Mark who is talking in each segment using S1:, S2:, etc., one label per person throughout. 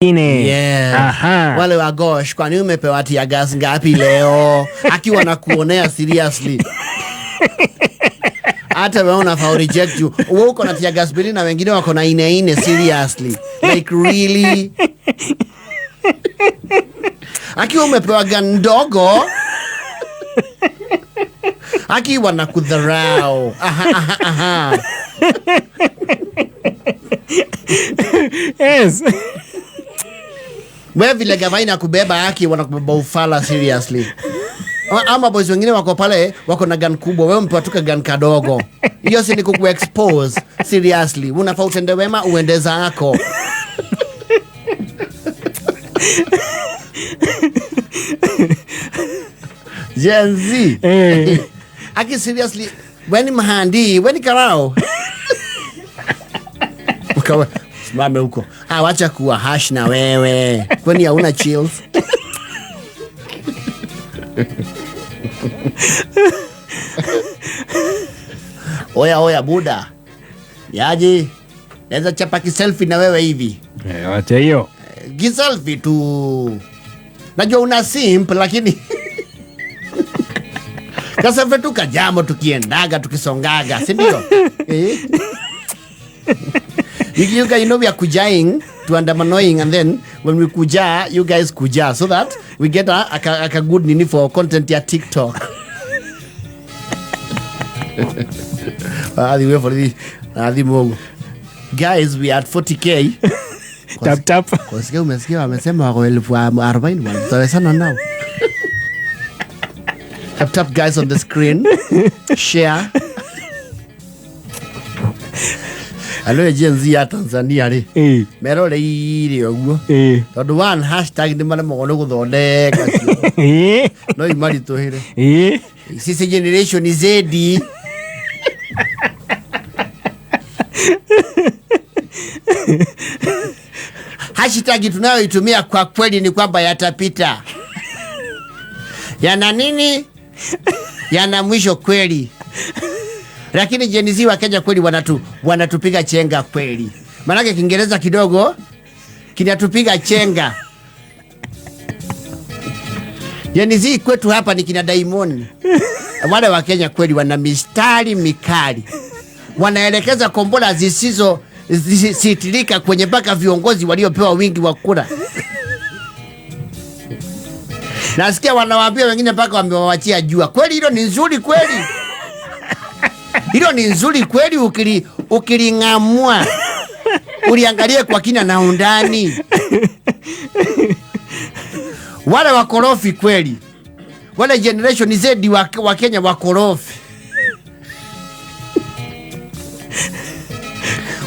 S1: Ine.
S2: Yeah.
S1: Aha.
S2: Wale wa gosh, kwani umepewa tear gas ngapi leo? Akiwa na kuonea seriously. Hata wewe unafaa reject you. Wewe uko na tear gas mbili na wengine wako na ine ine seriously. Like really? Akiwa umepewa gun ndogo, akiwa na kudharau. Aha, aha, aha.
S1: Yes.
S2: Wewe vile gava kubeba haki wanakubeba ufala seriously. Ama boys wengine wako pale wako na gun kubwa, wewe umepewa tu ka gun kadogo. Hiyo si ni kukuexpose seriously. Unafaa utende wema uende zako. Gen Z.
S1: Eh.
S2: Aki seriously, weni mhandi, weni karao. Ukawa simame huko. Ah, wacha kuwa hash na wewe. Kwani hauna chills? Oya oya buda. Yaji, naweza chapa kiselfie na wewe hivi.
S1: Eh, wacha hiyo.
S2: Kiselfie tu. Najua una simp lakini kaselfie tu kajamo tukiendaga tukisongaga, si ndio? Eh? You guys, you know we are kujaing to andamanoing, and then when we kuja, you guys kuja, so that we get a good nini for content ya TikTok. Ah, the way for the Mungu. Guys, we are at 40K.
S1: Tap tap.
S2: Kwa umesikia wamesema wako 40,000 bwana. Tutawezana nao. Tap tap guys on the screen. Share. Alo Gen Z ya Tanzania rĩ
S1: Eh.
S2: meroreire ũguo
S1: Eh.
S2: tondũ one hashtag nĩ maremagwo nĩ gũthondeka cio.
S1: Eh.
S2: No imaritũhĩre.
S1: Eh.
S2: Sisi generation Z hashtag tunayoitumia kwa kweli ni kwamba yatapita, yana nini, yana mwisho kweli. Lakini Gen Z wa Kenya kweli wanatupiga chenga kweli, maanake Kiingereza kidogo kinatupiga chenga. Gen Z kwetu hapa ni kina Diamond. Wale wa Kenya kweli wana mistari mikali, wanaelekeza kombora zisizo zisitirika kwenye mpaka viongozi waliopewa wingi wa kura. Nasikia wanawaambia wengine mpaka wamewachia jua. Kweli hilo ni nzuri kweli. Hilo ni nzuri kweli, ukiling'amua. Uliangalie kwa kina na undani. Wale wakorofi kweli. Wale generation Z wa Kenya wakorofi.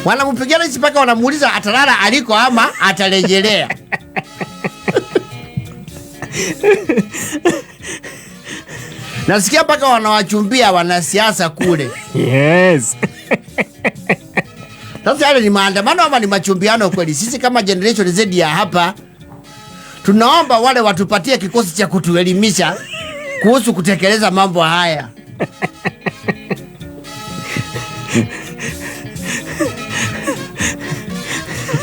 S2: Wanampigia rais mpaka wanamuuliza atalala aliko ama atarejelea. Nasikia mpaka wanawachumbia wanasiasa kule.
S1: Yes.
S2: Sasa yale ni maandamano ama ni machumbiano kweli? Sisi kama generation Z ya hapa tunaomba wale watupatie kikosi cha kutuelimisha kuhusu kutekeleza mambo haya.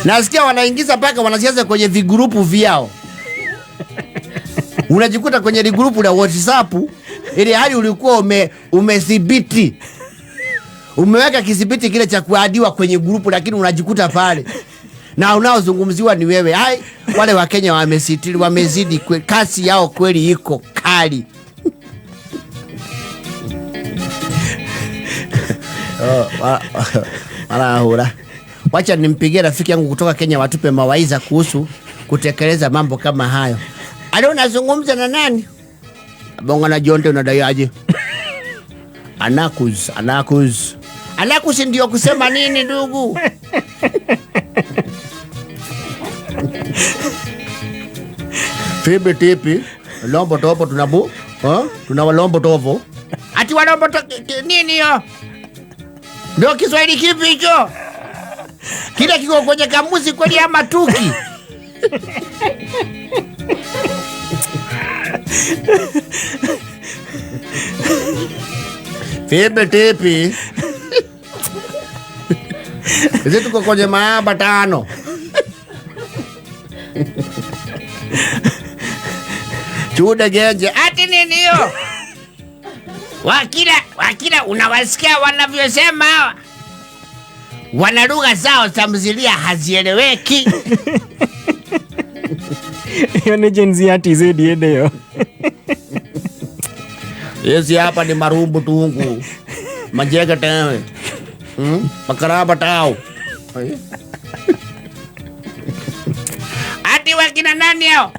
S2: Nasikia wanaingiza mpaka wanasiasa kwenye vigrupu vyao. Unajikuta kwenye grupu la WhatsApp ili hali ulikuwa umethibiti. Umeweka kidhibiti kile cha kuadiwa kwenye grupu, lakini unajikuta pale. Na unaozungumziwa ni wewe. Hai, wale wa Kenya wamesitiri, wamezidi kasi yao kweli iko kali. Oh, wala. Wacha nimpigie rafiki yangu kutoka Kenya watupe mawaidha kuhusu kutekeleza mambo kama hayo. Alo, unazungumza na nani? Bonga na Jonte, unadai aje? Anakus, anakus. Anakus ndio kusema nini ndugu? Fibi tipi, lombo topo tunabu, ha? Tunawalombo topo. Ati walombo nini hiyo? Ndio Kiswahili kipi hicho? Kile kiko kwenye kamusi kweli ama tuki? Fibi tipi. Sisi tuko kwenye maaba 5. Chude Genje, ati nini hiyo? Wakila unawasikia wanavyosema hawa? Wana lugha zao tamthilia hazieleweki.
S1: Hiyo ni Gen Z ya TZ ende hiyo.
S2: Yesi hapa ni marumbu tungu. Majega tawe. Makaraba tao. Ati wakina nani hao?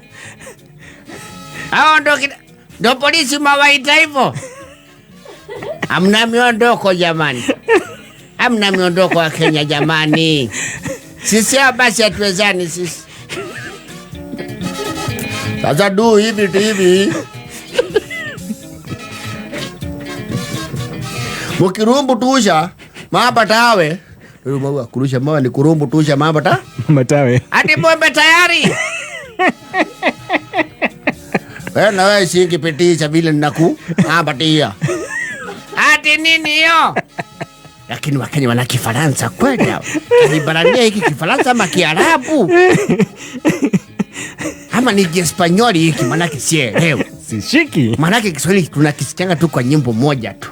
S2: Hao ndo polisi mawaita hivyo. Hamna miondoko jamani. Hamna miondoko wa Kenya jamani. Sisi hapa basi hatuwezani sisi. Sasa du hivi tu hivi. Mukirumbu tusha mapa tawe. Maua kurusha mawe ni kurumbu tusha mapa ta.
S1: Matawe.
S2: Ati mwembe tayari. Wewe na wewe singipitisha vile ninaku apatia. Ati nini hiyo? Lakini Wakenya wana Kifaransa kweli hao. Kihibrania hiki Kifaransa ama Kiarabu? Ama ni Kiespanyoli hiki, manake sielewi.
S1: Sishiki.
S2: Manake Kiswahili tunakisikianga tu kwa nyimbo moja tu.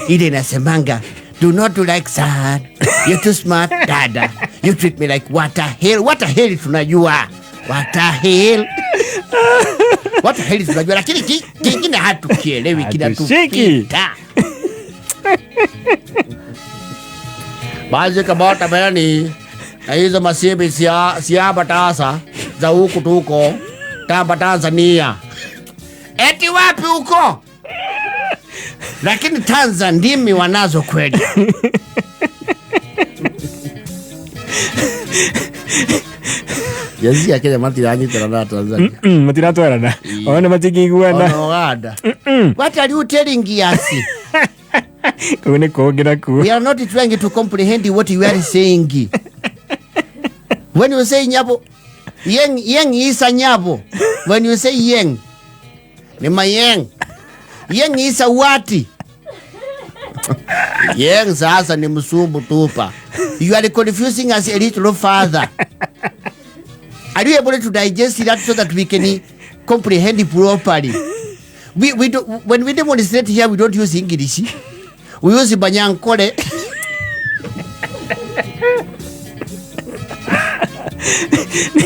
S2: Ile inasemanga do not do like that. You're too smart dada. You treat me like what the hell. What the hell tunajua. What the hell. What the hell tunajua, lakini kingine hatukielewi,
S1: Hatushiki.
S2: kinatupita. Baadhi kabota bani na hizo masibi siaba tasa za huku tuko tamba Tanzania. Eti wapi huko? Lakini Tanzania ndimi wanazo kweli. Yazi ya Kenya matiranyitana na Tanzania.
S1: Matiratwarana. Ona matikiguana.
S2: Ona Uganda. What are you telling us?
S1: Kuu ni kũngĩ na kuo.
S2: We are not trying to comprehend what you are saying. When you say nyabo, yeng, yeng isa nyabo. When you say yeng, ni mayeng. Yeng isa wati. Yeng sasa ni msumbu tupa. You are confusing us a little further. Are you able to digest that so that we can comprehend it properly? We do, when we demonstrate here, we don't use English. We use Banyankole.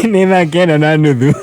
S1: Nĩ thaa kenda na nuthu.